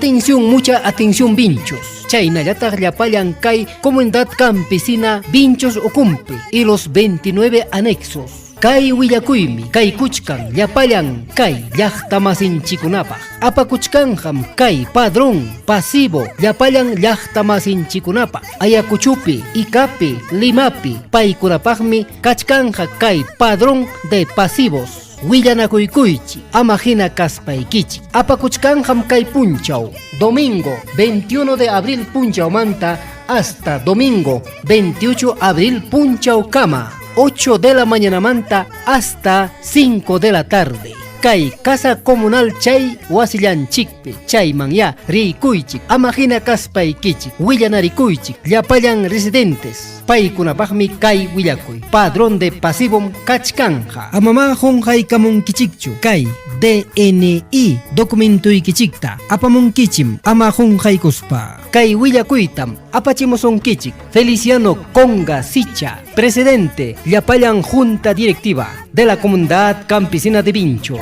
Atención, mucha atención, Vinchos. Chaynallataq llapallan kay Comunidad Campesina Vinchos ukumpi y los 29 anexos. Kay willakuymi kaykuchkan llapallan kay llaqtamasinchikunapaq. Apakuchkanqam kay padrón pasivo llapallan llaqtamasinchikunapaq. Ayacuchopi, Icapi, Limapi paykunapaqmi kachkanqa kay padrón de pasivos. Willanakuykuychik, ama hina kaspaykichik. Apakuchkanqam kay punchaw, domingo 21 de abril punchawmanta hasta domingo 28 abril punchawkama, 8 de la mañanamanta hasta 5 de la tarde. Kay casa comunal chay wasillanchikpi, chaymanyá riykuychik, ama hina kaspaykichik, willanarikuychik llapallan residentes. Paykunapaqmi kay willakuy padrón de pasivom kachkanqa. Amamá qunqaykamunkichikchu kay DNI documentoykichikta apamunkichim ama qunqaykuspa. Kay willakuytam apachimusunkichik Feliciano Conga Sicha, presidente llapallan Junta Directiva de la Comunidad Campesina de Vinchos.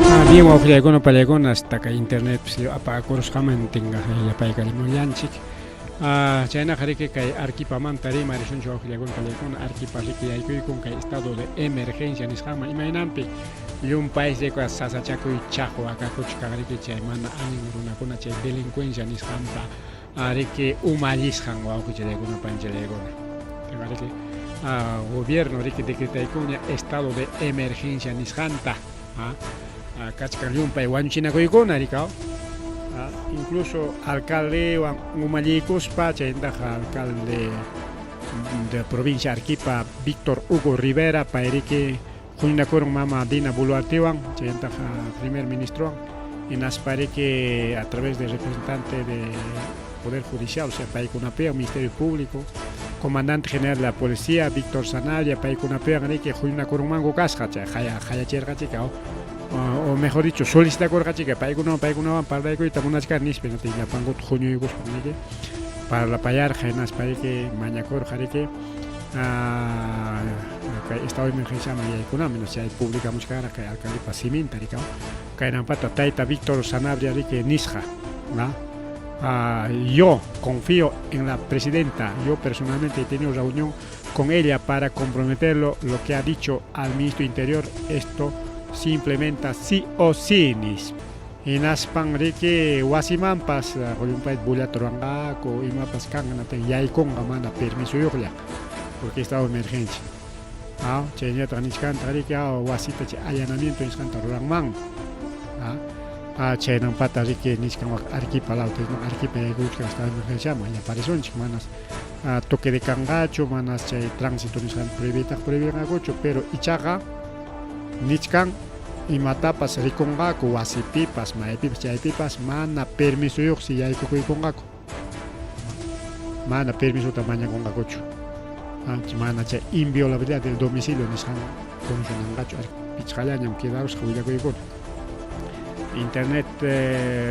Ah, bien wawqillaykuna pallaykuna hasta kay internet apakurusqaman tinga yapaykalimullanchik. Ah, chaynaqa riki kay Arquipamanta rimarisunchik wawqillaykuna pallaykuna Arquipa riki yaykuykun kay estado de emergencia nisqanman imaynanpi llumpay rikuqa sasachakuy chaqwa kakuchkan riki chay mana allin runakuna chay delincuencia nisqanpa riki umallisqan wawqichallaykuna panchallaykuna. Riki gobierno riki decretaykunña estado de emergencia nisqanta kachkan llumpay wañuchinakuykuna rikaw incluso alcaldewan umalliykuspa chaymantaqa alcalde de provincia Arequipa Víctor Hugo Rivera pay riki huñunakurun mama Dina Boluartewan chaymantaqa primer ministrowan hinaspa riki a través de representante de Poder Judicial, o sea paykunapiwan Ministerio Público, comandante general de la policía Víctor Sanabria paykunapiwan riki huñunakurunmanku kasqa chay qayachirqachika o mejor dicho solicitakurqachika paykunawan paykunawan parlaykuyta munachkani nispa hinaptin llapankuta huñuykuspa riki parlapayarqa hinaspa riki mañakurqa riki kay estado de emergenciaman yaykunaman chay publicamuchkaraq kay alcaldepa siminta rikaw kaynampata tayta Víctor Sanabria riki nisqa yo confío en la presidenta, yo personalmente he tenido reunión con ella para comprometerlo lo que ha dicho al ministro Interior, esto se implementa sí o sí nispa. Hinaspan riki wasimanpas llumpayta bullata ruwanqaku imapas kanqa hinaptin yaykunqa mana permisoyuqlla porque estado de emergencia. Chaynallataq nichkantaq riki wasita chay allanamiento nisqanta ruranman. Chaynampata riki nichkan wak Arequipa lawta Arequipa yaykuchkan estado de emergenciaman yaparisunchik manas toque de kanqachu manas chay tránsito nisqanta prohibiytaqa prohibinqakuchu pero ichaqa nichkan imatapas rikunqaku wasipipas maypipas chaypipas mana permisoyuqsi yaykukuykunqaku mana permisota mañakunqakuchu mana chay inviolabilidad del domicilio nisqan funcionanqachu pichqallañam quedarusqa willakuykuna internet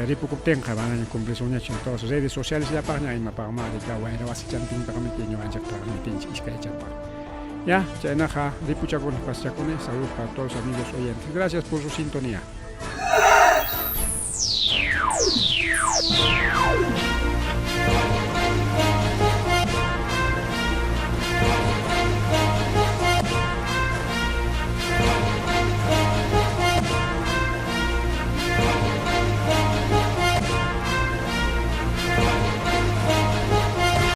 ripukuptinqa manaña cumplisunñachu todas redes sociales llapaqña imapaqmá rika wayra wasichantinpaqmi ñuqanchik transmitinchik iskaychanpaq. Ya, chaynaqa ripuchakuni, pasachakuni. Saludos para todos los amigos oyentes. Gracias por su sintonía.